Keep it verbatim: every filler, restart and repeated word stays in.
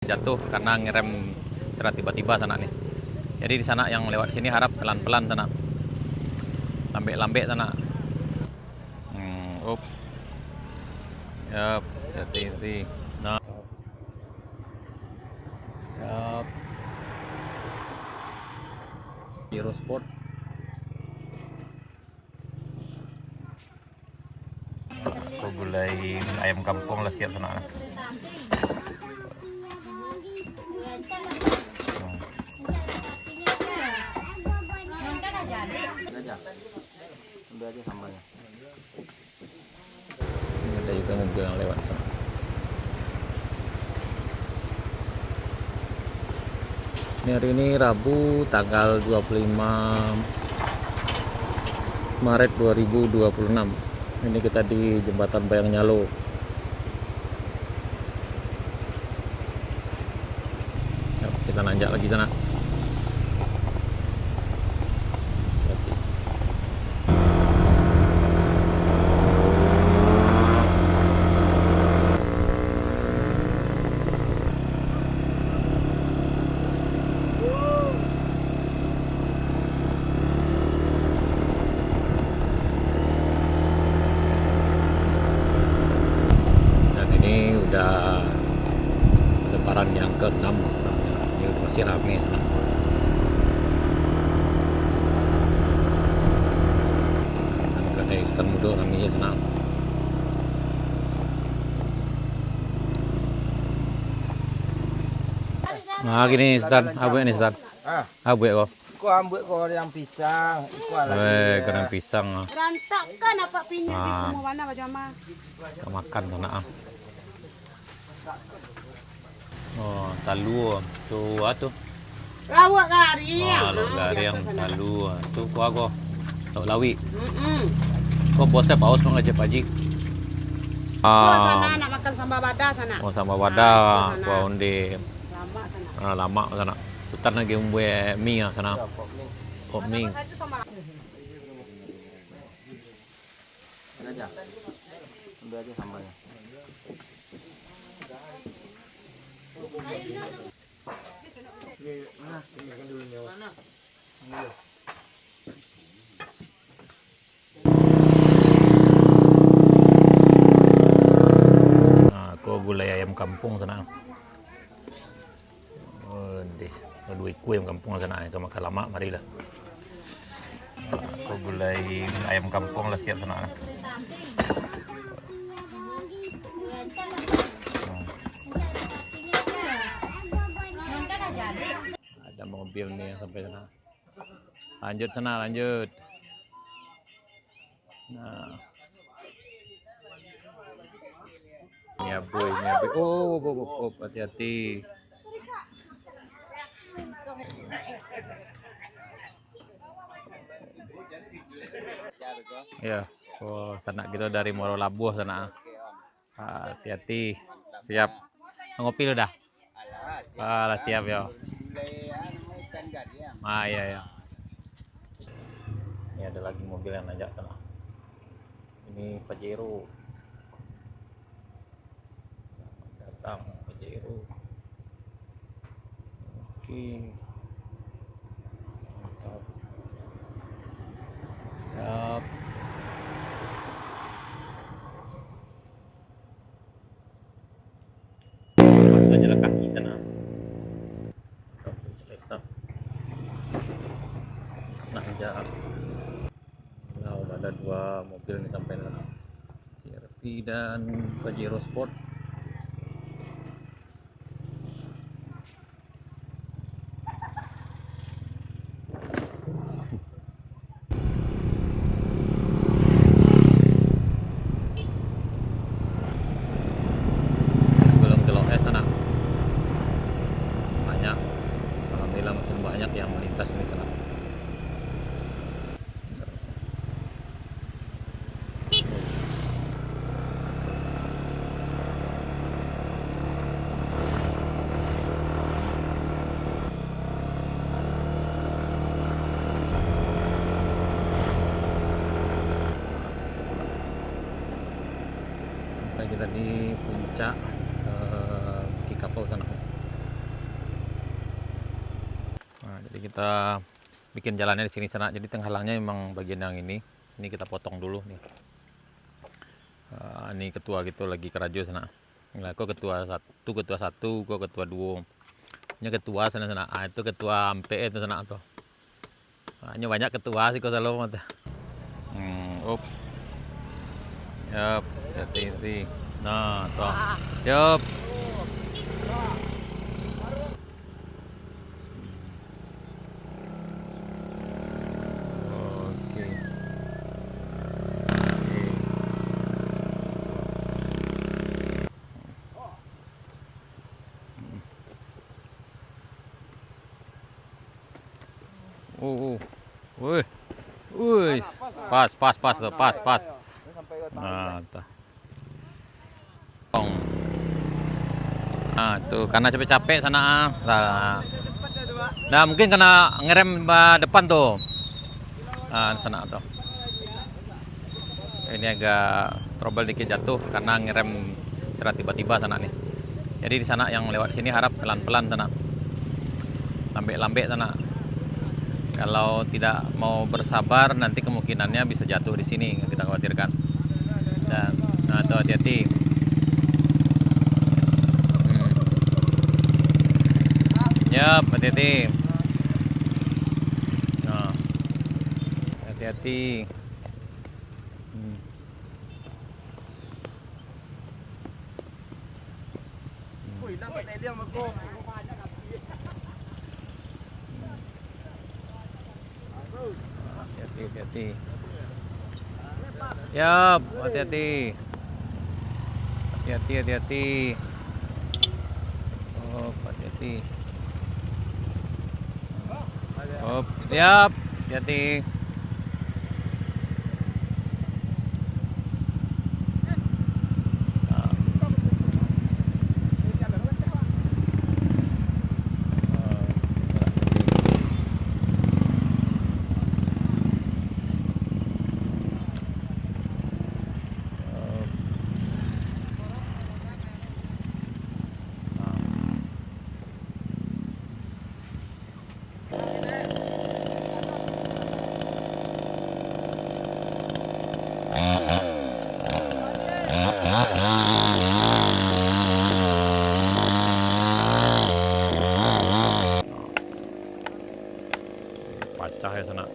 jatuh karena ngerem secara tiba-tiba sanak ni. Jadi di sanak yang lewat sini harap pelan-pelan sanak. Lambek-lambek sanak. Hmm, up. Yap, hati-hati. Nah. Yap. Hero Sport. Ko gulai ayam kampung lah siap sanak. Hmm. Ambil aja sambalnya. Ini ada juga mobil yang lewat sana. Ini hari ini Rabu tanggal dua puluh lima Maret dua ribu dua puluh enam. Ini kita di Jembatan Bayang Nyalo. Yuk, kita nanjak lagi sana. Dan ini udah lebaran yang keenam, ini masih rame sana. Dan kedai Sutan Mudo rame sanak. Nah, gini, Sutan, abuak ni, Sutan. Ah. Abuak ko. Iko ambuak goreng pisang, iko lagi. Weh, goreng pisang, ah. Rantakan apak pinyo di rumah mana bajama. Nak makan sanak, ah. Oh, talua. Tu, ah, tu. Lauak gariang. Ah, lauak gariang, talua. Tu, kuah ko. Lauak lawik. Mm-mm. Ko bosnya paus mangajak Pak Haji. Kuah sana, nak makan sambal bada sana. Oh, sambal bada, kuah onde. Lamak sana. Ah, lamak sana. Sutan lagi umbuik mi ah sana. Yo, pop mi. Pop mi. Ambil aja. Ambil aja sambalnya. Nah, ko gulai ayam kampung sana. Ondeh, duo ikua ayam kampung sanak, ka makan lamak, marilah. Ko gulai ayam kampung lah siap sanak. Hmm. Ada mobil ni yang sampai sana. Lanjut sana, lanjut. Nah. Ini abui, ini abui. Oh, oh, oh, oh, oh, hati-hati. Ya, oh, sanak kita dari Muaro Labuah sana. Ah, hati-hati. Siap. Ngopi lu dah? Alah, siap. Alah, siap, yo. Mulai, anu, ikan gading. Ah, iya, iya. Ini ada lagi mobil yang nanjak sana. Ini Pajero. Selamat datang, Pajero. Oke. Mantap. Siap. Masuk jalan kaki sana. Nah, jalan. Nah, udah ada dua mobil nih sampai sana. C R V dan Pajero Sport. Sebelum ke Loes sana. Banyak. Alhamdulillah makin banyak yang melintas ini sana. Sampai kita di puncak, eh, Bukik Kapau sana. Jadi kita bikin jalannya di sini, sanak. Jadi tenghalangnyo memang bagian yang ini. Ini kita potong dulu nih. Ah, ini ketua gitu lagi karajo, sanak. Lah, ko ketua satu, ketua satu, ko ketua duo. Ini ketua sanak, sanak. Ah, itu ketua ampek itu, sanak, tu. Ah, nyo banyak ketua sih, ko salo mah tu. Hmm, up. Yap, hati-hati. Nah, tuh. Yap. Oke. Oke. Oh, oh. Woi. Woi. Pas, pas, pas, tuh, pas, pas. Nah, tuh. Nah, tuh, karena capek-capek sanak, ah. Nah. Nah, mungkin kena ngerem, ah, depan tuh. Ah, sanak tuh. Ini agak trouble dikit jatuh karena ngerem secara tiba-tiba sanak nih. Jadi di sanak yang lewat sini harap pelan-pelan sanak. Lambek-lambek sanak. Kalau tidak mau bersabar, nanti kemungkinannya bisa jatuh di sini yang kita khawatirkan. Dan, nah, tuh hati-hati. Hmm. Yap, hati-hati. Nah. Hati-hati. Hmm. Hati-hati, hati-hati. Yap, hati-hati. Hati-hati, hati-hati. Oh, hati-hati. Hop, yap, hati-hati. Pacah ya sanak.